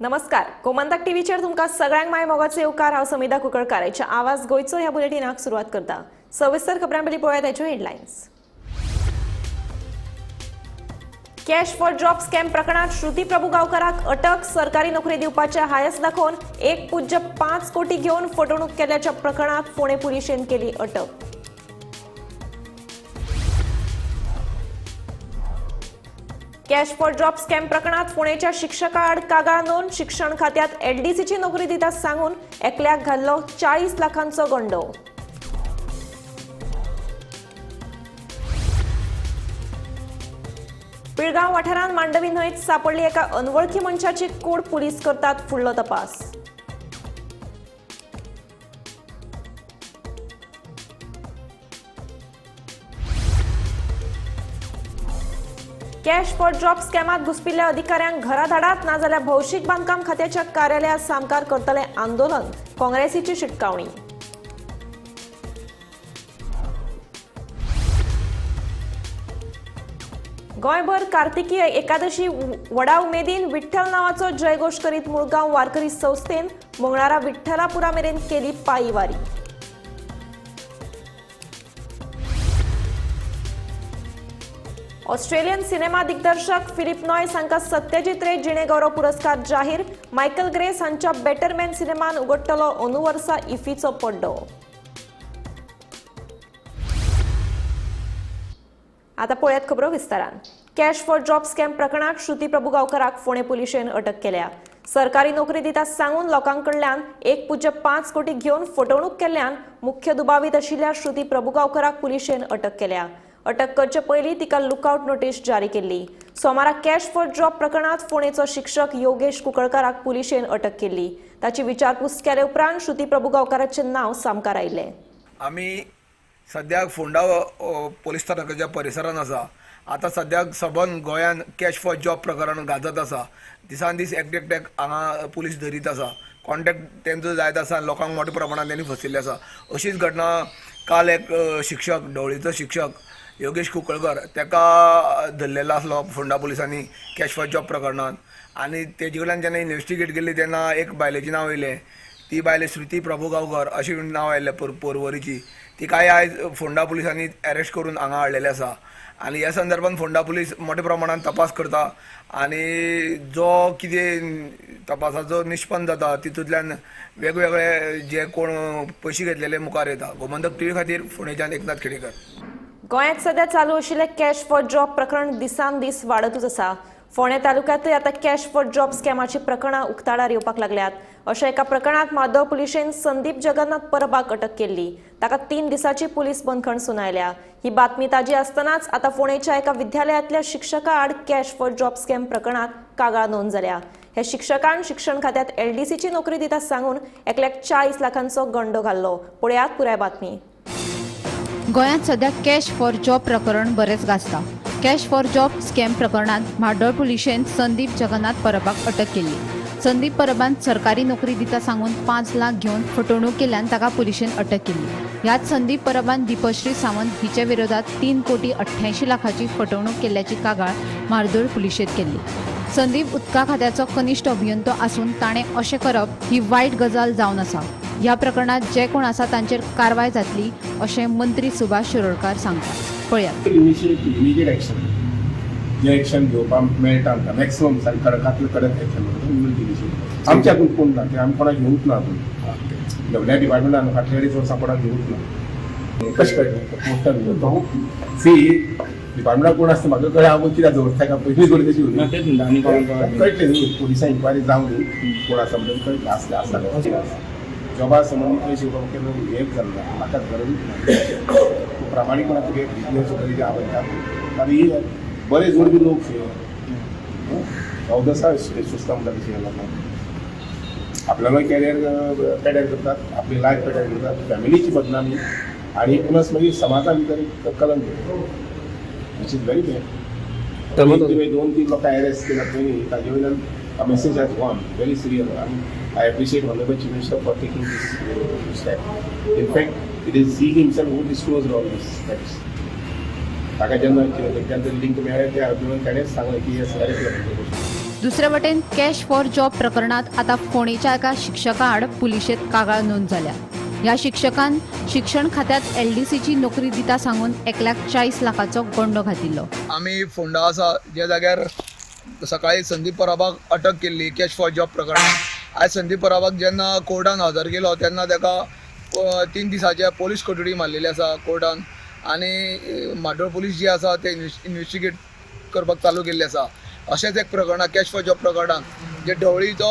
नमस्कार, गोमंतक टीव्हीचेर तुमकां सगळ्यांक माय मोगाचो येवकार. हांव समिधा कुंकळकार. आयच्या आवाज गोंयचो ह्या बुलेटिनाक सुरवात करता. सविस्तर खबरां पयलीं पळोवया ताच्यो headlines. Cash for job scam प्रकरणात श्रुती प्रभू गांवकाराक अटक. सरकारी नोकरी दिवपाचे हायस दाखोवन 1.05 कोटी घेवन फटवणूक केल्ल्याच्या प्रकरणात फोंडें पुलिशेन केली अटक. कॅश फॉर जॉब स्कॅम प्रकरणात पुणेच्या शिक्षकाआड कागाळ नोंद. शिक्षण खात्यात एलडीसीची नोकरी दिता सांगून एकल्याक घाल्लो 40 लाखांचो गंडो. पिळगांव वाठारांत मांडवी न्हंयत सापडली एका अनवळखी मनशाची कूड. पुलीस करतात फुडलो तपास. कॅश फॉर जॉब स्कॅमात घुसपिल्ल्या अधिकाऱ्यांक घरा धाडात, नाजाल्यार भौशीक बांदकाम खात्याच्या कार्यालया सामकार करतले आंदोलन. काँग्रेसीची शिटकावणी. गोंयभर कार्तिकी एकादशी व्हडा उमेदीन. विठ्ठल नावाचो जयघोष करीत मुळगांव वारकरी संस्थेन मंगळारा विठ्ठलापुरा मेरेन केली पायी वारी. ऑस्ट्रेलियन सिनेमा दिग्दर्शक फिलिप नॉयस हांकां सत्यजीत रे जिणेगौरव पुरस्कार जाहीर. मायकल ग्रेस हांच्या बेटर मॅन सिनेमान उगडटलो अंदू वर्सा इफीचो पड्डो. आता पळयात खबरो विस्तारान. कॅश फॉर जॉब स्कॅम प्रकरणात श्रुती प्रभू गांवकाराक फोंडें पुलिशेन अटक केल्या. सरकारी नोकरी दिता सांगून लोकांकडल्यान 1.05 कोटी घेवन फटवणूक केल्ल्यान मुख्य दुबावीत आशिल्ल्या श्रुती प्रभू गांवकाराक पुलिशेन अटक केल्या. अटक करचे पयलीं तिका लुकआउट नोटीस जारी केल्ली. सोमारा कॅश फॉर जॉब प्रकरणात फोंडेचो शिक्षक योगेश कुंकळकाराक पुलिशेन अटक केल्ली. ताची विचारपूस केले उपरांत श्रुती प्रभू गांवकाराचें नांव सामकार आयिल्लें. आमी सद्याक फोंडा पोलीस स्थानकाच्या परिसरान आसा. आतां सद्याक सबंद गोंयान कॅश फॉर जॉब प्रकरण गाजत आसा. दिसान दीस एकटेक हांगा पुलीस धरीत आसा. कॉन्टॅक्ट तेंचो जायत आसा आनी लोकांक मोठ्या प्रमाणान तेणी फसिल्ले आसा. अशीच घटना काल एक शिक्षक, ढवळीचो शिक्षक योगेश कुंकळकर, तेका धरलेलो आसलो फोंडा पुलिसांनी कॅश फॉर जॉब प्रकरणान. आनी तेजे कडल्यान जेन्ना इन्वेस्टिगेट केली तेन्ना एक बायलेचें नांव येयलें. ती बायल श्रुती प्रभू गांवकर अशें नांव आयिल्लें पोरवरीची. तिकाय आयज फोंडा पुलिसांनी अरेस्ट करून हांगा हाडलेलें आसा. आनी ह्या संदर्भात फोंडा पुलीस मोठ्या प्रमाणान तपास करता आनी जो कितें तपासाचो निष्पन्न जाता तितूंतल्यान वेगवेगळे जे कोण पयशे घेतलेले मुखार येता. गोमंतक टीव्ही खातीर फोंडेच्यान एकनाथ खेडेकर. गोंयांत सध्या चालू आशिल्लें कॅश फॉर जॉब प्रकरण दिसान दीस वाडतूच आसा. फोंडें तालुक्यांतूय आतां कॅश फॉर जॉब स्कॅमाची प्रकरणां उक्ताडार येवपाक लागल्यात. अशा एका प्रकरणात म्हादय पुलिशेन संदीप जगन्नाथ परबाक अटक केल्ली. ताका 3 दिसांची पुलीस बंदखण सुनायल्या. ही बातमी ताजी आसतनाच आतां फोंडेच्या एका विद्यालयांतल्या शिक्षका आड कॅश फॉर जॉब स्कॅम प्रकरणात कागाळ नोंद जाल्या. ह्या शिक्षकान शिक्षण खात्यात एलडीसीची नोकरी दिता सांगून एकल्याक 40 लाखांचो गंडो घाल्लो. पळयात पुराय बातमी. गोंयांत सध्या कॅश फॉर जॉब प्रकरण बरेंच गाजता. कॅश फॉर जॉब स्कॅम प्रकरणात म्हाड्डोळ पुलिशेन संदीप जगन्नाथ परबाक अटक केल्ली. संदीप परबान सरकारी नोकरी दिता सांगून 5 लाख घेवन फटवणूक केल्ल्यान ताका पुलिशेन अटक केल्ली. ह्याच संदीप परबान दीपश्री सावंत हिच्या विरोधात 3 कोटी 88 लाखाची फटवणूक केल्ल्याची कागाळ म्हार्दोळ पुलिशेंत केल्ली. संदीप उदका खात्याचो कनिश्ठ अभियंतो आसून ताणें अशें करप ही वायट गजाल जावन आसा. ह्या प्रकरणात जे कोण आसा तांचेर कारवाय जातली अशें मंत्री सुभाष शिरोडकार सांगतात. पळयात. इनिशिएट इमिजिएट एक्शन, जे एक्शन घेवपाक मेळटा आमकां मॅक्सिमम, सारकें कडकांतलें कडक एक्शन म्हणटा इनिशिएट. आमच्या हातूंत कोण ना, ते आमी कोणाक घेवूंक ना अजून. सगळ्या डिपार्टमेंटान फाटल्या अडीच वर्सां कोणाक घेवूंक ना. कशें कळटलें पोस्टार सी डिपार्टमेंटाक कोण आसता म्हाका कळ्ळें. हांव कित्याक दवरता काय पयलीं थोडी तशी ना, तेच म्हणटा आनी कोणाक कळटलें न्ही, पुलिसां इन्क्वायरी जावं दी, कोण आसा म्हणून कळटलें. आसलें आसा जॉबा संबंदीत पयशे घेवपाक केन्ना हेच जालें ना. म्हाका गरजूच ना. तूं प्रामाणीकपणान तुगे बिजनेस सुद्दां जे हांव आनी बरे जोडपी लोक शे अवदसा सुस्ता म्हणटा तशें लोकांक आपल्यालो कॅरियर पेड्यार करतात, आपली लायफ पेड्यार करतात, फॅमिलीची बदनामी आनी प्लस मागीर समाजा भितर एक कलंक, which is very bad. तुवें 2-3 लोकांक अरेस्ट केला पळय, ताजे वयल्यान message has gone very serious आनी I appreciate honourable Chief Minister for taking this step. In fact, it is he himself who disclose all this facts. ताका जेन्ना खंयच्यान तरी लिंक मेळ्ळें, त्या अभिमान ताणेंच सांगलें की हे अरेस्ट जाता. दुसरे वटेन कॅश फॉर जॉब प्रकरणात आतां फोंडेच्या एका शिक्षका आड पुलिशेंत कागाळ नोंद जाल्या. ह्या शिक्षकान शिक्षण खात्यांत एलडीसीची नोकरी दिता सांगून 1 लाख 40 लाखाचो गंडो घातिल्लो. आमी फोंडा आसा, ज्या जाग्यार सकाळी संदीप परबाक अटक केल्ली कॅश फॉर जॉब प्रकरणात. आयज संदीप परबाक जेन्ना कोर्टान हजर केलो तेन्ना ताका 3 दिसाचे पोलीस कोठडी मारलेली आसा कोर्टान आनी म्हाड्डोळ पुलीस जी आसा ते इन्वेस्टिगेट करपाक चालू केल्ली आसा. अशेंच एक प्रकरणां, कॅश फॉर जॉब प्रकरणान जे ढवळीचो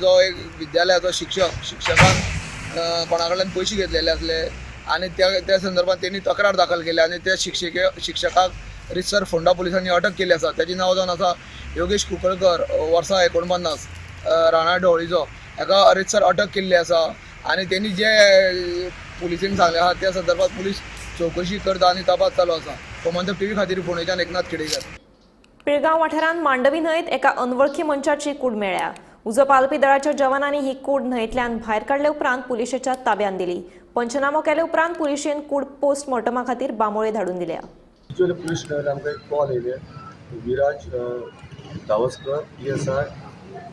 जो एक विद्यालयाचो शिक्षक, शिक्षकान कोणा कडल्यान पयशे घेतलेले आसले आनी त्या त्या संदर्भात तेणी तक्रार दाखल केली आनी त्या शिक्षकाक रितसर फोंडा पुलिसांनी अटक केल्ली आसा. ताचें नांव जावन आसा योगेश कुंकळकर, वर्सां 49, राहणार ढवळीचो. हाका रितसर अटक केल्ली आसा आनी तेणी जे पुलिसेन सांगलें आहा त्या संदर्भात पुलीस चवकशी करता आनी तपास चालू आसा. गोमंतक टीव्ही खातीर फोंडेच्यान एकनाथ खेडेकर. पिळगांव वाठारांत मांडवी न्हंयत एका अनवळखी मनशाची कूड मेळ्ळ्या. उजो पालोवपी दळाच्या जवानांनी ही कूड न्हंयतल्यान भायर काडले उपरांत पुलिशेच्या ताब्यांत दिली. पंचनामो केले उपरांत पुलिशेन कूड पोस्टमॉर्टमा खातीर बांबोळे धाडून दिल्या. एक्चुअली पुलीस स्टेशनार आमकां एक कॉल येयले, विराज धावस्कर पीएसआय,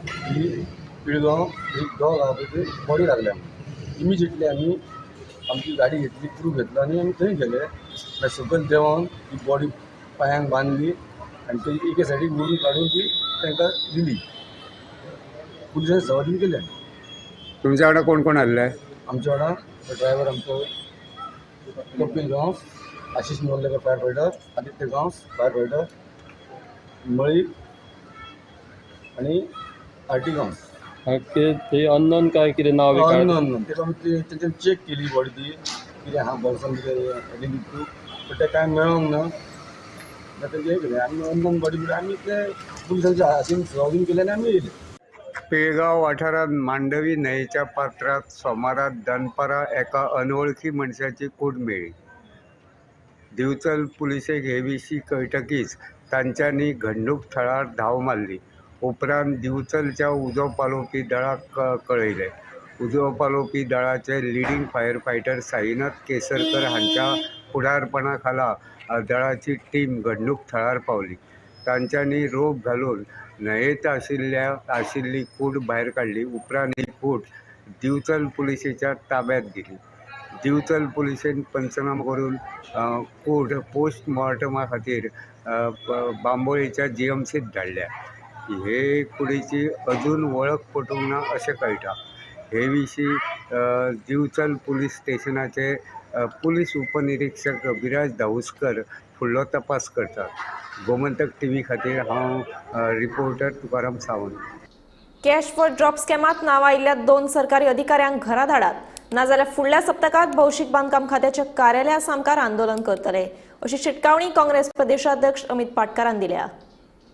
की पिळगांव एक डॉग आहा पळय, थंय बॉडी लागल्या. इमिजिएटली आमी आमची गाडी घेतली, क्रू घेतलो आनी आमी थंय गेले. मागीर सकयल देंवोन ती बॉडी पांयांक बांदली आनी ती एके सायडीक व्हरून काडून ती तांकां दिली. पुलिसांनी सवादीन केले. तुमच्या वांगडा कोण कोण आसले? आमच्या वांगडा ड्रायव्हर आमचो Kapil Gawas, Ashish Mollekar fire fighter, Aditya Gawas fire fighter, Malik आनी आर टी गांवस. ते ते अननोन काय कितें नाव बी काड अननोन न्हू. तेका आमी ते तेंच्यान चॅक केली बॉडी ती कितें आहा बोल्सान कितें रिलीफ, पण तें कांय मेळोंक ना. मागीर तेंचें हें केलें आमी, अननोन बॉडी म्हणल्यार आमी ते पुलिसांच्या हातीन सुवादीन केलें आनी आमी येयले. पिळगांव वाठारांत मांडवी न्हंयेच्या पात्रांत सोमारा दनपारां एका अनवळखी मनशाची कूड मेळ्ळी. दिवचल पुलिसेक हे विशीं कळटकीच तांच्यांनी घडणूक थळार धांव मारली. उपरांत दिवचलच्या उजो पालोवपी दळाक कळयलें. उजो पालोवपी दळाचे leading fire fighter Sainath Kesarkar हांच्या फुडारपणा खाला दळाची टीम घडणूक थळार पावली. तांच्यांनी रोप घालून न्हंयेंत आशिल्ली कूड भायर काडली. उपरांत ही कूड दिवचल पुलिसेच्या ताब्यात दिली. दिवचल पुलिसेन पंचनामो करून कूड पोस्टमॉर्टमा खातीर बांबोळेच्या जीएमसीत धाडल्या. हे कुडीची अजून वळख पटूंक ना अशें कळटा. हे विशीं दिवचल पुलीस स्टेशनाचे पुलीस उपनिरीक्षक विराज धाऊस्कर फुडलो तपास करतात. गोमंतक टीव्ही खातीर हांव reporter Tukaram Sawant. Cash for job स्कॅमात नांव आयिल्ल्या दोन सरकारी अधिकाऱ्यांक घरा धाडात, नाजाल्यार फुडल्या सप्तकात भौशीक बांदकाम खात्याच्या कार्यालया सामकार आंदोलन करतले, अशी शिटकावणी काँग्रेस प्रदेशाध्यक्ष अमित पाटकारान दिल्या.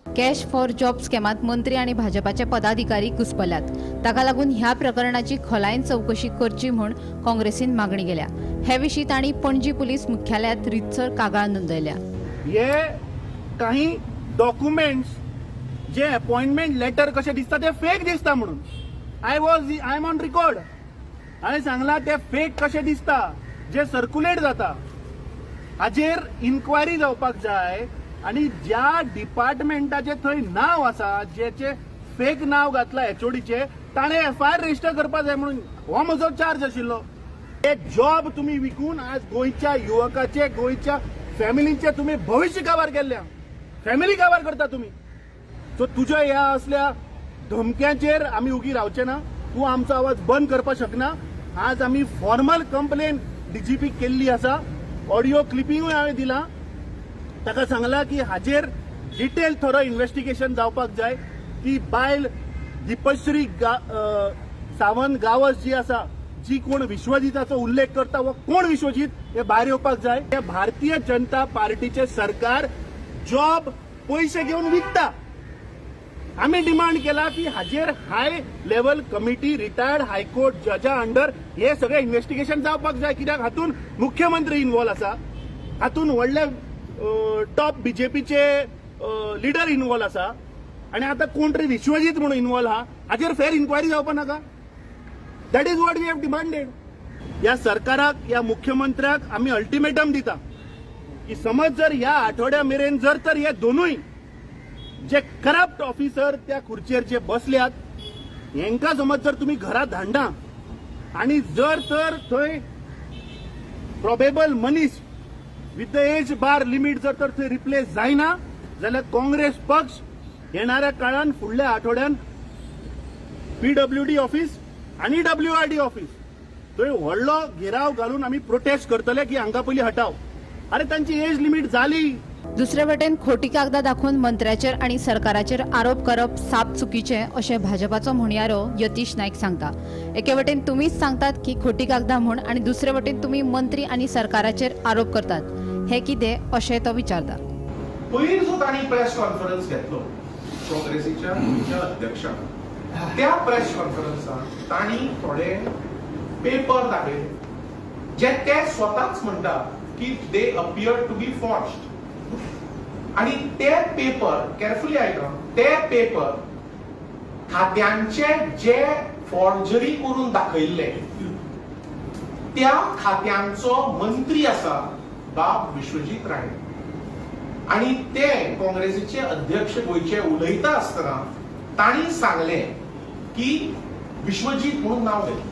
कॅश फॉर जॉब स्कॅमात मंत्री आनी भाजपाचे पदाधिकारी घुस्पल्यात. ताका लागून ह्या प्रकरणाची खोलायेन चवकशी करची म्हूण काँग्रेसीन मागणी केल्या. हे विशीं तांणी पणजी पुलीस मुख्यालयांत रितसर कागाळ नोंदयल्या. हे काही डॉक्युमेंट्स जे अपॉइंटमेंट लेटर कशें दिसता ते फेक दिसता म्हणून I am on record. हांवें सांगलां, ते फेक कशें दिसता जे सर्क्युलेट जाता, हाजेर इन्क्वायरी जावपाक जाय आनी ज्या डिपार्टमेंटाचें थंय नांव आसा, जेचे फेक नांव घातलां एचओडीचे, ताणें एफआयआर रजिस्टर करपाक जाय म्हणून हो म्हजो चार्ज आशिल्लो. हे जॉब तुमी विकून आज गोंयच्या युवकाचे, गोंयच्या फॅमिलींचे तुमी भविश्य काबार केल्ल्या. फॅमिली काबार करता तुमी. सो तुज्या ह्या असल्या धमक्यांचेर आमी उगी रावचे ना. तूं आमचो आवाज बंद करपाक शकना. आज आमी फॉर्मल कंप्लेन डीजीपी केल्ली आसा. ऑडियो क्लिपिंगूय हांवें दिलां. ताका सांगलां की हाजेर डिटेल थरो इन्व्हेस्टिगेशन जावपाक जाय. ती बायल दीपश्री सावंत गावस जी आसा, जी कोण विश्वजिताचो उल्लेख करता, हो कोण विश्वजीत हे भायर येवपाक जाय. हे भारतीय जनता पार्टीचे सरकार जॉब पयशे घेवन विकता. आमी डिमांड केला की हाजेर high level committee, retired high court जजा अंडर हे सगळे इन्व्हेस्टिगेशन जावपाक जाय, कित्याक हातून मुख्यमंत्री इन्वॉल्व आसा, हातून व्हडले टॉप बीजेपीचे लिडर इन्वॉल्व आसा आणि आता कोण तरी विश्वजीत म्हणून इन्वॉल्व आहा. हाजेर फेर इन्क्वायरी जावपाक नाका? That is what we have demanded. ह्या सरकाराक, ह्या मुख्यमंत्र्याक आमी अल्टिमेटम दिता की समज जर ह्या आठवड्या मेरेन जर तर हे दोनूय जे करप्ट ऑफिसर त्या खुर्चेर जे बसल्यात हेंकां समज जर तुमी घरा धाडना आनी जर तर थंय प्रोबेबल मनीस with the age bar limit जर तर थंय रिप्लेस जायना जाल्यार काँग्रेस पक्ष येणाऱ्या काळान फुडल्या आठवड्यान पीडब्ल्यूडी ऑफिस आनी डब्ल्यूआरडी ऑफिस थंय व्हडलो घेराव घालून आमी प्रोटेस्ट करतले की हांकां पयलीं हटाव. अरे तांची एज लिमीट जाली. दुसरे वटेन खोटी कागदां दाखोवन मंत्र्याचेर आनी सरकाराचेर आरोप करप साप चुकीचें अशें भाजपाचो म्हणयारो यतीश नायक सांगता. एके वटेन तुमीच सांगतात की खोटी कागदां म्हूण आनी दुसरे वटेन तुमी मंत्री आनी सरकाराचेर आरोप करतात, हें कितें अशें तो विचारता. पयर जो तांणी प्रेस कॉन्फरन्स घेतलो काँग्रेसीच्या गोंयच्या अध्यक्षान, त्या प्रेस कॉन्फरन्सात तांणी थोडे पेपर दाखयले जे ते स्वताच म्हणटा की they appear to be forged. आणि ते पेपर केअरफुली आयका, ते पेपर खात्यांचे जे फॉर्जरी करून दाखयल्ले त्या खात्यांचो मंत्री आसा बाब विश्वजीत राणे. आणि ते काँग्रेसीचे अध्यक्ष गोंयचे उलयता आसतना तांणी सांगले की विश्वजीत म्हणून नांव घेतलें.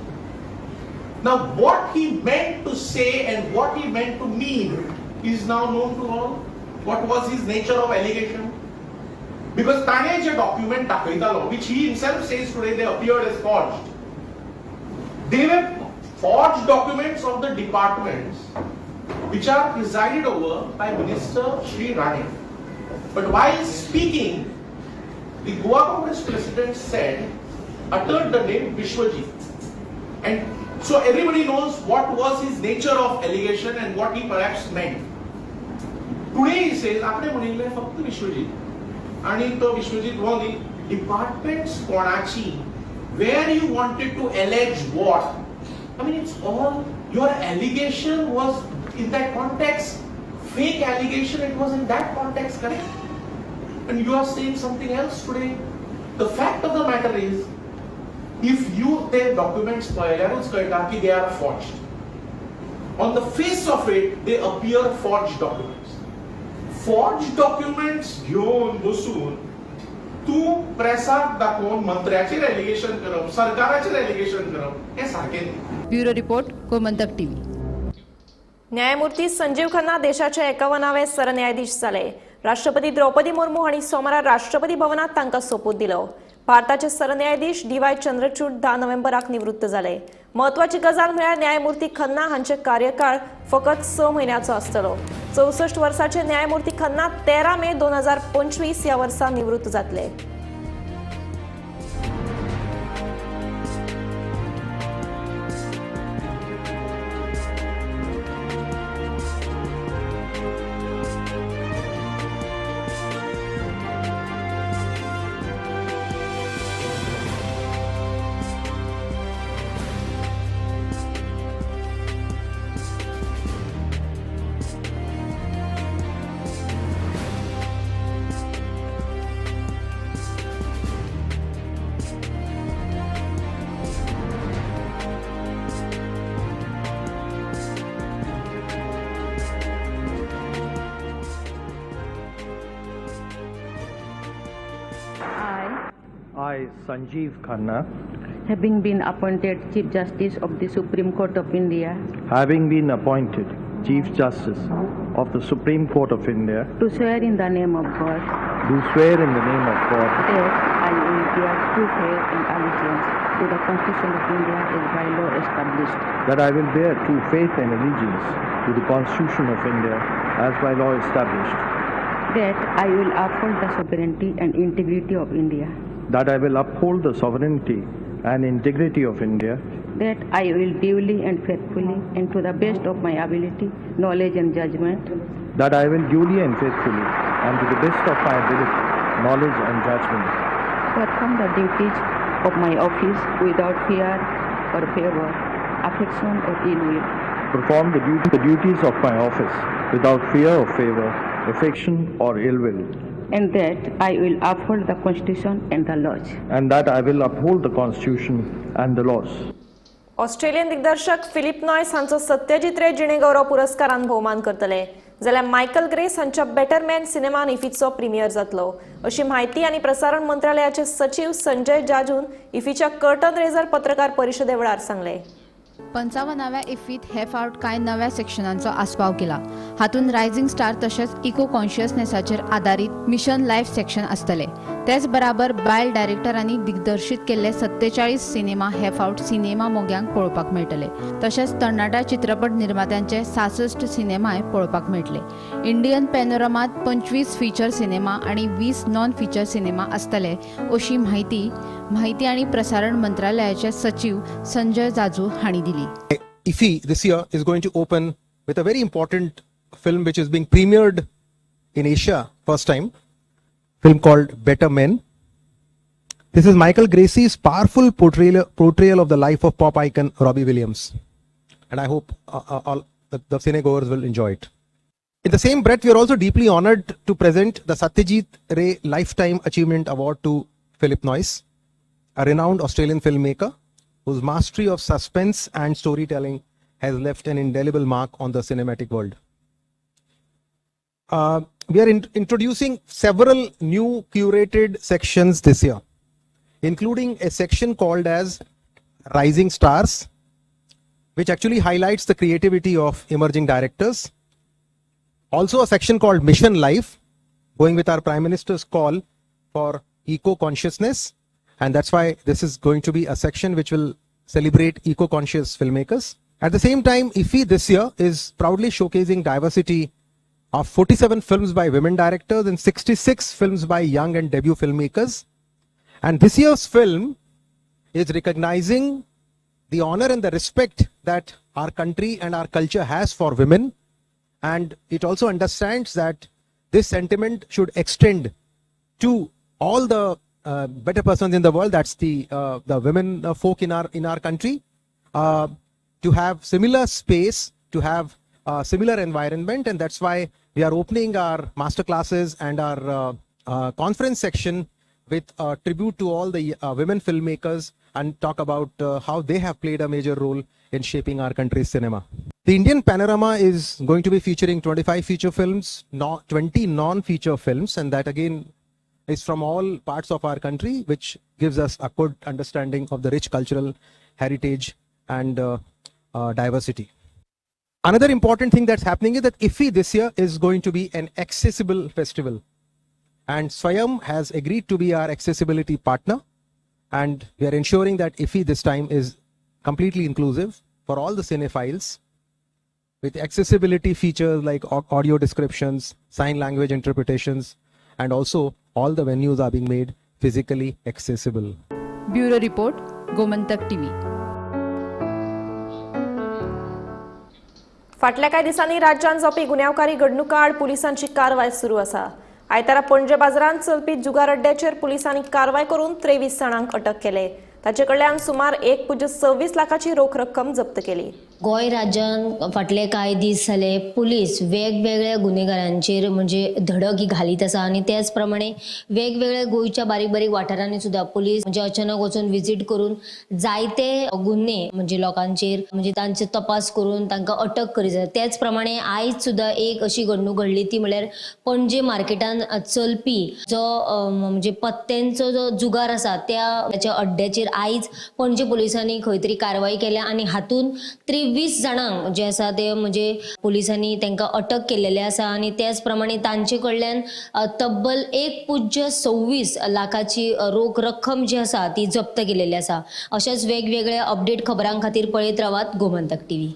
Now what he meant to say and what he meant to mean is now known to all. What was his nature of allegation? Because ताणे जे document दाखयतालो, which he himself says today they appeared as forged, they were forged documents of the departments which are presided over by Minister Shri Rane. But while speaking, the Goa Congress president said, uttered the name Vishwajit. And so everybody knows what was his nature of allegation and what he perhaps meant. Today he says, आपणे म्हणिल्लें फक्त विश्वजीत आनी तो विश्वजीत हो न्ही, departments कोणाची, where you wanted to allege what. I mean, it's all, your allegation was in that context, fake allegation, it was in that context, correct? And you are saying something else today. The fact of the matter is, if you ते documents पळयल्यारूच कळटा की they are forged. On the face of it, they appear forged documents. Forged documents घेवन बसून तूं प्रेसाक दाखोवन मंत्र्याचेर allegation करप, सरकाराचेर allegation करप हें सारकें न्ही. Bureau report, Gomantak TV. न्यायमूर्ती संजीव खन्ना देशाचे 51वे सरन्यायाधीश जाले. राष्ट्रपती द्रौपदी मुर्मू हांणी सोमारा राष्ट्रपती भवनात तांकां सोपूत दिलो. भारताचे सरन्यायाधीश डी.वाय. चंद्रचूड 10 नोव्हेंबराक निवृत्त जाले. म्हत्वाची गजाल म्हळ्यार न्यायमूर्ती खन्ना हांचे कार्यकाळ फकत 6 म्हयन्याचो आसतलो. 64 वर्साचे न्यायमूर्ती खन्ना 13 मे 2025 ह्या वर्सा निवृत्त जातले. I, Sanjeev Khanna, having been appointed Chief Justice of the Supreme Court of India, having been appointed Chief Justice of the Supreme Court of India, do swear in the name of God, do swear in the name of God, that I will bear true faith and allegiance to the Constitution of India as by law established, that I will bear true faith and allegiance to the Constitution of India as by law established, that I will uphold the sovereignty and integrity of India, that I will uphold the sovereignty and integrity of India, that I will duly and faithfully and to the best of my ability, knowledge and judgment, that I will duly and faithfully and to the best of my ability, knowledge and judgment, perform the duties of my office without fear or favor, affection or ill will, perform the duties of my office without fear or favor, affection or ill will, and that I will uphold the Constitution and the laws, and that I will uphold the Constitution and the laws. Australian दिग्दर्शक Philip noise हांचो सत्यजित रे जिणे गौरव पुरस्कारान भोवमान करतले. जाल्यार Michael grace हांच्या better man सिनेमान इफीचो premier जातलो अशी म्हायती आनी प्रसारण मंत्रालयाचे सचीव संजय जाजून इफीच्या कर्टन रेझर पत्रकार परिशदे वेळार सांगलें. 55व्या इफ्फीत हे फावट कांय नव्या सेक्शनांचो आस्पाव केला. हातूंत रायझिंग स्टार तशेंच इको कॉन्शियसनेसाचेर आदारीत मिशन लायफ सेक्शन आसतले. तेच बराबर बायल डायरेक्टरांनी दिग्दर्शीत केल्ले 47 सिनेमा हे फावट सिनेमा मोग्यांक पळोवपाक मेळटले. तशेंच तरणाट्या चित्रपट निर्मात्यांचे 66 सिनेमाय पळोवपाक मेळटले. इंडियन पॅनोरमात 25 फीचर सिनेमा आनी 20 नॉन फीचर सिनेमा आसतले अशी म्हायती आनी प्रसारण मंत्रालयाचे सचीव संजय जाजू हांणी दिली. IFFI this year is going to open with a very important film which is being premiered in Asia first time, film called Better Men. This is Michael Gracey's powerful portrayal of the life of pop icon Robbie Williams, and I hope all the cinegoers will enjoy it. In the same breath, we are also deeply honored to present the Satyajit Ray Lifetime Achievement Award to Philip Noyce, a renowned Australian filmmaker whose mastery of suspense and storytelling has left an indelible mark on the cinematic world. We are introducing several new curated sections this year, including a section called as Rising Stars, which actually highlights the creativity of emerging directors. Also a section called Mission Life, going with our Prime Minister's call for eco-consciousness. And that's why this is going to be a section which will celebrate eco-conscious filmmakers. At the same time, IFFI this year is proudly showcasing diversity of 47 films by women directors and 66 films by young and debut filmmakers. And this year's film is recognizing the honor and the respect that our country and our culture has for women. And it also understands that this sentiment should extend to all the better persons in the world, that's the women folk in our country, to have similar space, to have similar environment. And that's why we are opening our master classes and our conference section with a tribute to all the women filmmakers and talk about how they have played a major role in shaping our country's cinema. The Indian Panorama is going to be featuring 25 feature films, 20 non-feature films, and that again is from all parts of our country, which gives us a good understanding of the rich cultural heritage and diversity. Another important thing that's happening is that IFFI this year is going to be an accessible festival. And Swayam has agreed to be our accessibility partner. And we are ensuring that IFFI this time is completely inclusive for all the cinephiles, with accessibility features like audio descriptions, sign language interpretations, and also all the venues are being made physically accessible. Bureau Report, Gomantak TV. फाटल्या कांय दिसांनी राज्यांत जावपी गुन्यांवकारी घडणुकां आड पुलिसांची कारवाय सुरू आसा. आयतारा पणजे बाजारांत चलपी जुगार अड्ड्याचेर पुलिसांनी कारवाय करून 23 जाणांक अटक केले. ताचे कडल्यान सुमार 1.26 लाखाची रोख रक्कम जप्त केली. गोंय राज्यांत फाटले कांय दीस जाले पुलीस वेगवेगळ्या गुन्हेगारांचेर म्हणजे धडक ही घालीत आसा आनी त्याच प्रमाणे वेगवेगळ्या गोंयच्या बारीक बारीक वाठारांनी सुद्दां पुलीस म्हणजे अचानक वचून विजीट करून जायते गुन्हे म्हणजे लोकांचेर म्हणजे तांचे तपास करून तांकां अटक करीत आसा. त्याच प्रमाणे आयज सुद्दां एक अशी घडणूक घडली ती म्हणल्यार पणजे मार्केटान चलपी जो म्हणजे पत्त्यांचो जो जुगार आसा त्या अड्ड्याचेर आयज पणजे पुलिसांनी खंय तरी कारवाई केल्या आनी हातून 23 जाणांक जे आसा ते म्हणजे पुलिसांनी तांकां अटक केलेले आसा आनी त्याच प्रमाणे तांचे कडल्यान तब्बल 1.26 लाखाची रोख रक्कम जी आसा ती जप्त केलेली आसा. अशाच वेगवेगळ्या अपडेट खबरां खातीर पळयत रावात गोमंतक टीव्ही.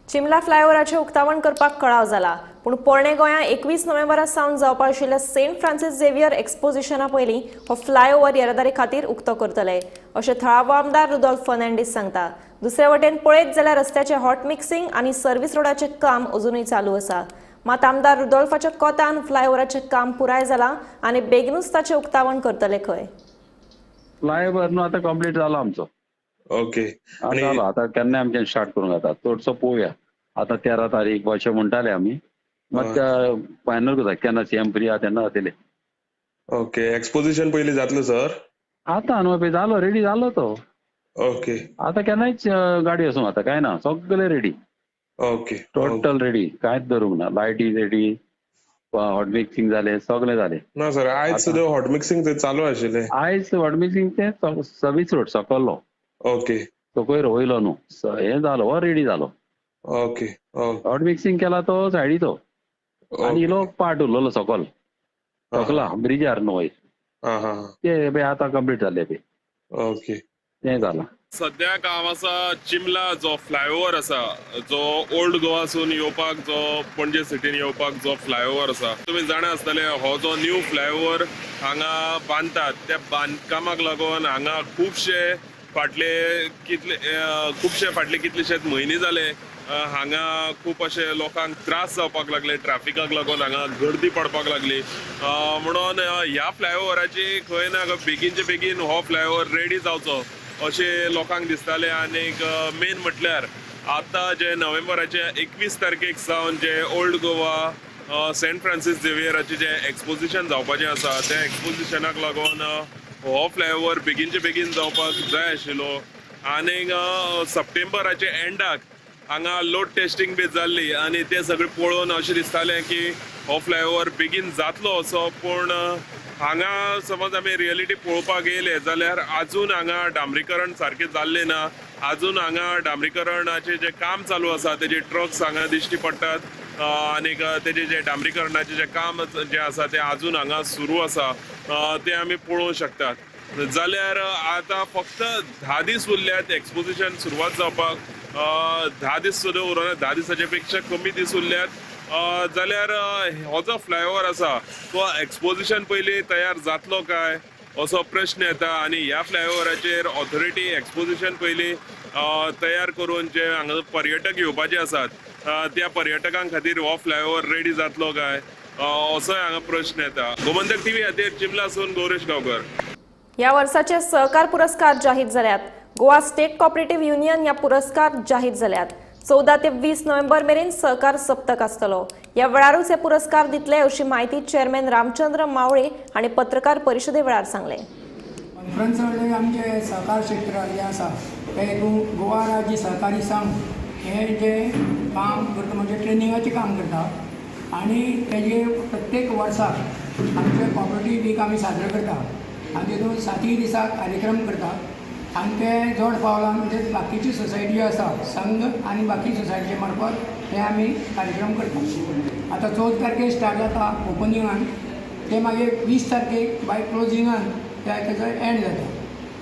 चिमला फ्लायओव्हराचें उक्तावण करपाक कळाव जाला, पूण पोरणे गोंया 21 नोव्हेंबरा सावन जावपा आशिल्ल्या सेंट फ्रांसीस झेवियर एक्सपोजिशना पयलीं हो फ्लायओव्हर येरादारी खातीर उक्तो करतले अशें थळावो आमदार रुदोल्फ फर्नांडीस सांगता. दुसरे वटेन पळयत जाल्यार रस्त्याचें हॉट मिक्सिंग आनी सर्व्हिस रोडाचें काम अजुनूय चालू आसा. मात आमदार रुदोल्फाच्या कोतान फ्लायओव्हराचें काम पुराय जालां आनी बेगीनूच ताचें उक्तावण करतले खंय. फ्लायओव्हर न्हू आतां कंप्लीट जाला आमचो. ओके, जालो आतां केन्ना आमच्यान स्टार्ट करूंक जाता चडसो पळोवया. आतां 13 तारीख अशें म्हणटाले आमी, मात फायनल करता केन्ना सीएम फ्री आहा तेन्ना जातले. ओके, एक्सपोजिशन पयलीं जातलें सर? आतां न्हू पळय जालो, रेडी जालो तो. ओके, आतां केन्नाय गाडी वचूंक जाता, कांय ना, सगळें रेडी. ओके. टोटल रेडी, कांयच धरूंक ना. लायटी रेडी, हॉट मिक्सिंग जालें, सगळें जालें. ना सर, आयज सुद्दां हॉट मिक्सिंग थंय चालू आशिल्लें. आयज हॉट मिक्सिंग ते सर्वीस रोड सकल्लो. ओके. सकयल वयलो न्हू, हें जालो, हो रेडी जालो. ओके. हॉट मिक्सिंग केला तो सायडीचो आनी इलो पार्ट उरलेलो सकल सकला ब्रिजार न्हू वयर, ते पळय आतां कंप्लीट जाले पळय. ओके, तें जालां. सद्याक हांव आसा चिमला जो फ्लायओवर आसा, जो ओल्ड गोवासून येवपाक, जो पणजे सिटीन येवपाक जो फ्लायओवर आसा, तुमी जाणा आसतले हो जो न्यू फ्लायओवर हांगा बांदतात त्या बांदकामाक लागून हांगा खुबशे फाटले कितले खुबशे फाटले कितलेशेच म्हयने जाले हांगा खूब अशे लोकांक त्रास जावपाक लागले, ट्राफिकाक लागून हांगा गर्दी पडपाक लागली. म्हणून ह्या फ्लायओवराची खंय ना खंय बेगीनचे बेगीन हो फ्लायओवर रेडी जावचो अशें लोकांक दिसतालें. आनीक मेन म्हटल्यार आतां जे नोव्हेंबराचे 21 तारखेक सावन जे ओल्ड गोवा सेंट फ्रांसीस झेवियराचें जें एक्सपोजिशन जावपाचें आसा, त्या एक्सपोजिशनाक लागून हो फ्लायओवर बेगीनचे बेगीन जावपाक जाय आशिल्लो. आनीक सप्टेंबराचे एंडाक हांगा लोड टेस्टिंग बी जाल्ली आनी तें सगळें पळोवन अशें दिसतालें की हो फ्लायओवर बेगीन जातलो असो. पूण हांगा समज आमी रियलिटी पळोवपाक येयले जाल्यार आजून हांगा डांबरीकरण सारकें जाल्लें ना. आजून हांगा डांबरीकरणाचें जें काम चालू आसा तेजे ट्रक्स हांगा दिश्टी पडटात आनीक तेजें जें डांबरीकरणाचें जें काम जें आसा तें आजून हांगा सुरू आसा, तें आमी पळोवंक शकतात. जाल्यार आतां फक्त 10 दीस उरल्यात एक्सपोजिशन सुरवात जावपाक, 10 दीस सुद्दां उरना, 10 दिसाचे पेक्षा कमी दीस उरल्यात. जाल्यार हो जो फ्लायओवर आसा तो एक्सपोजिशन पयलीं तयार जातलो काय असो प्रश्न येता. आनी ह्या फ्लायओवराचेर ऑथॉरिटी एक्सपोजिशन पयलीं तयार करून जे हांगा पर्यटक येवपाचे आसात त्या पर्यटकां खातीर हो फ्लायओवर रेडी जातलो काय असोय हांगा प्रश्न येता. गोमंतक टीव्ही खातीर चिमलासून गौरेश गांवकर. ह्या वर्साचे सहकार पुरस्कार जाहीर जाल्यात. गोवा स्टेट कॉपरेटिव्ह युनियन ह्या पुरस्कार जाहीर जाल्यात. 14 ते 20 नोव्हेंबर मेरेन सहकार सप्तक आसतलो. ह्या वेळारूच हे पुरस्कार दितले अशी म्हायती चेअरमॅन रामचंद्र मावळे हांणी पत्रकार परिशदे वेळार सांगलें. कॉन्फरन्स म्हणजे आमचे सहकार क्षेत्र जें आसा ते हितून गोवा राज्य सहकारी संघ हें जें काम करता म्हणजे ट्रेनिंगाचें काम करता आनी तेजे प्रत्येक वर्साक आमचे कॉपरेटीव वीक आमी साजरो करता आनी तितून 7 दिसाक कार्यक्रम करता आनी ते जोड पावलान म्हणजे बाकीची सोसायटी आसा संघ आनी बाकी सोसायटीचे मार्फत ते आमी कार्यक्रम करता. आतां 14 तारखेक स्टार्ट जाता ओपनिंगान, ते मागीर 20 तारखेक बाय क्लोजिंगान ते तेजो एंड जाता.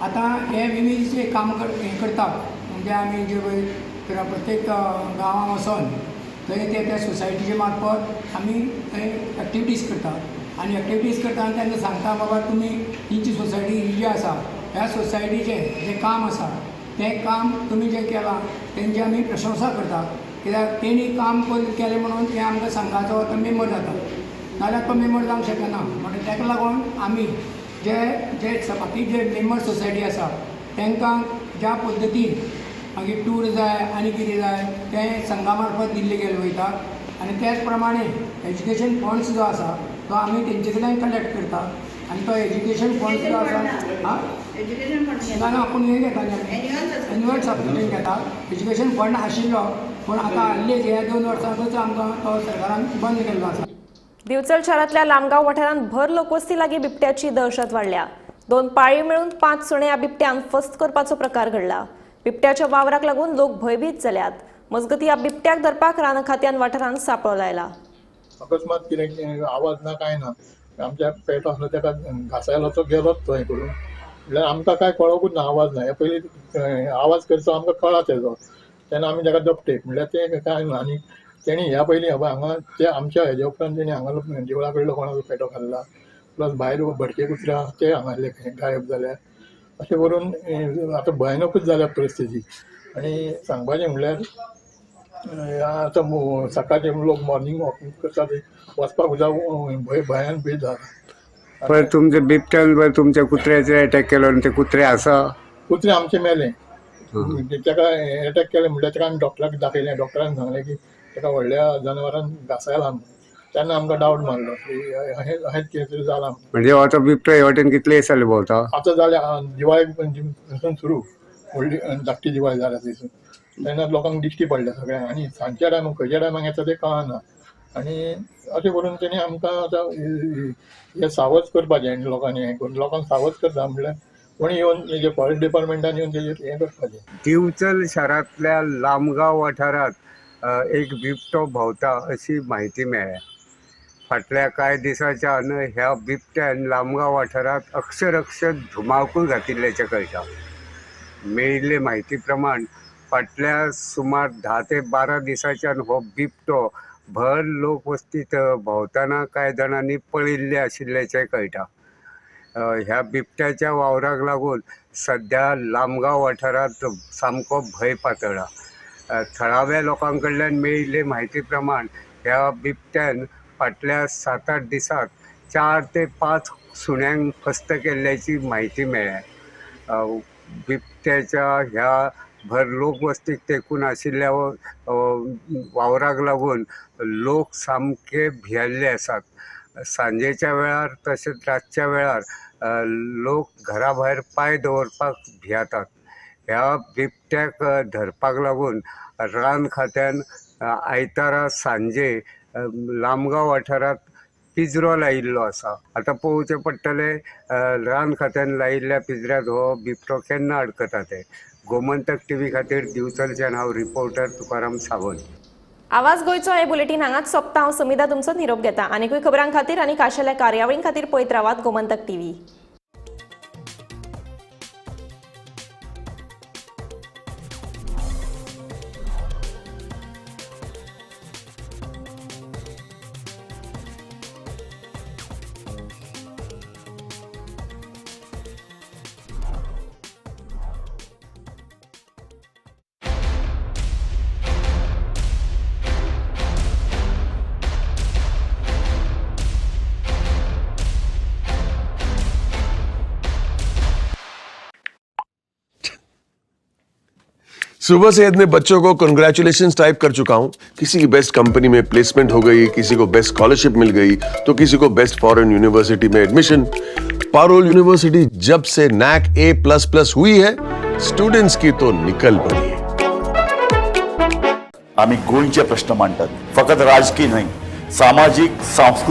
आतां हे विवीध जे काम हें करता म्हणजे आमी जे पळय प्रत्येक गांवांत वचोन थंय ते त्या सोसायटीचे मार्फत आमी थंय एक्टिविटीज करता आनी एक्टिविटीज करता आनी तांकां सांगता बाबा तुमी तुमची सोसायटी ही जी आसा ह्या सोसायटीचें जें काम आसा तें काम तुमी जें केलां तेंची आमी प्रशंसा करता, कित्याक तेणी काम केलें म्हणून तें आमकां संघाचो तो मेंबर जाता, नाजाल्यार तो मेंबर जावंक शकना. म्हणटकीर ताका लागून आमी जे जे बाकी जे मेंबर सोसायटी आसा तांकां ज्या पद्दतीन मागीर टूर जाय आनी कितें जाय तें संघा मार्फत दिल्ले गेले वयता आनी त्याच प्रमाणे एज्युकेशन फंड्स जो आसा तो आमी तेंचे कडल्यान कलेक्ट करता आनी तो एज्युकेशन फंड्स जो आसा आं ना ना आपूण हें घेता एन्युअल सबस्क्रिप्शन घेता. एज्युकेशन फंड आशिल्लो पूण आतां हाडले ह्या 2 वर्सांकूच आमकां तो सरकारान बंद केल्लो आसा. दिवचल शारांतल्या लामगांव वाठारांत भर लोकवस्ती लागीं बिबट्याची दहशत वाडल्या. 2 पाळी मेळून 5 सुणे ह्या बिबट्यान फस्त करपाचो प्रकार घडला. बिबट्याच्या वावराक लागून लोक भंयभीत जाल्यात. मजगतीं ह्या बिबट्याक धरपाक रान खात्यान वाठारांत सांपळो लायला. अकस्मात कितें आवाज ना कांय ना, आमच्या पेटो आसलो ताका घासायलो तो गेलोच थंय करून, म्हणल्यार आमकां कांय कळोकूच ना, आवाज ना. हे पयलीं आवाज करचो आमकां कळा तेजो, तेन्ना आमी ताका दपटेक म्हणल्यार तें कांय ना. आनी तेणी ह्या पयलीं हांगा ते आमच्या हेज्या उपरांत तेणी हांगा देवळा कडलो कोणाचो पेटो खाल्ला, प्लस भायर भटके कुत्रे आसा ते हांगासरले गायब जाल्या. अशें करून आतां भयानकूच जाल्या परिस्थिती. आनी सांगपाचें म्हणल्यार आतां सकाळचे लोक मॉर्निंग वॉकिंग करता ते वचपाक सुद्दां भंयान भीत जाला. पळय तुमच्या बिबट्यान पळय तुमच्या कुत्र्याचेर एटॅक केलो आनी ते कुत्रे आसा, कुत्रे आमचे मेले. ताका एटॅक केले म्हणल्यार ताका आमी डॉक्टराक दाखयलें, डॉक्टरान सांगलें की ताका व्हडल्या जनावरान घासायला म्हणून. तेन्ना आमकां डावट मारलो की अहेंच कितें तरी जालां. म्हणजे आतां बिबटो हे वाटेन कितले दीस जाले भोंवता? आतां जालें दिवाळे पासून सुरू, व्हडली धाकटी दिवाळी जाल्या थंयसून. तेन्ना लोकांक दिश्टी पडल्या सगळ्यांक आनी सांजच्या टायमाक खंयच्या टायमाक येता तें कळना. आनी अशें करून तेणी आमकां आतां हे सावज करपाचें आनी लोकांनी हें करून लोकांक सावज करता म्हणल्यार कोणी येवन हेजे फॉरेस्ट डिपार्टमेंटान येवन तेजेर हें करपाचें. दिवचल शारांतल्या लामगांव वाठारांत एक बिबटो भोंवता अशी म्हायती मेळ्ळ्या. फाटल्या कांय दिसांच्यान ह्या बिबट्यान लामगांव वाठारांत अक्षरक्ष धुमाकूळ घातिल्ल्याचें कळटा. मेळिल्ले म्हायती प्रमाण फाटल्या सुमार 10 ते 12 दिसांच्यान हो बिबटो भर लोकवस्तीत भोंवतना कांय जाणांनी पळयिल्ले आशिल्ल्याचें कळटा. ह्या बिबट्याच्या वावराक लागून सद्या लामगांव वाठारांत सामको भंय पातळ्ळा. थळाव्या लोकां कडल्यान मेळिल्ले म्हायती प्रमाण ह्या बिबट्यान फाटल्या 7-8 दिसांत 4 ते 5 सुण्यांक फस्त केल्ल्याची म्हायती मेळ्ळ्या. बिबट्याच्या ह्या भर लोकवस्तीक तेंकून आशिल्ल्या वावराक लागून लोक सामके भियेल्ले आसात. सांजेच्या वेळार तशेंच रातच्या वेळार लोक घरा भायर पांय दवरपाक भियेतात. ह्या बिबट्याक धरपाक लागून रान खात्यान आयतारा सांजे लामगांव वाठारांत पिंजरो लायिल्लो आसा. आतां पळोवचें पडटलें रान खात्यान लायिल्ल्या पिंजऱ्यांत हो बिबटो केन्ना अडकता तें. गोमंतक टीव्ही खातीर दिवचलच्यान हांव रिपोर्टर तुकाराम सावंत. आवाज गोंयचो हे बुलेटीन हांगाच सोंपता. हांव समिधा तुमचो निरोप घेता. आनीकूय खबरां खातीर आनी खाशेल्या कार्यावळीं खातीर पळयत रावात गोमंतक टीव्ही. सुबह से इतने बच्चों को कंग्रेचुलेशंस टाइप कर चुका हूं। किसी की बेस्ट कंपनी में प्लेसमेंट हो गई, किसी को बेस्ट स्कॉलरशिप मिल गई, तो किसी को बेस्ट फॉरेन यूनिवर्सिटी में एडमिशन। पारोल यूनिवर्सिटी जब से नैक A++ हुई है, स्टूडेंट्स की तो निकल पड़ी है। आमी गोंयचे प्रश्न मांडटात, फकत राजकीय न्हय, सामाजीक सांस्कृतीक।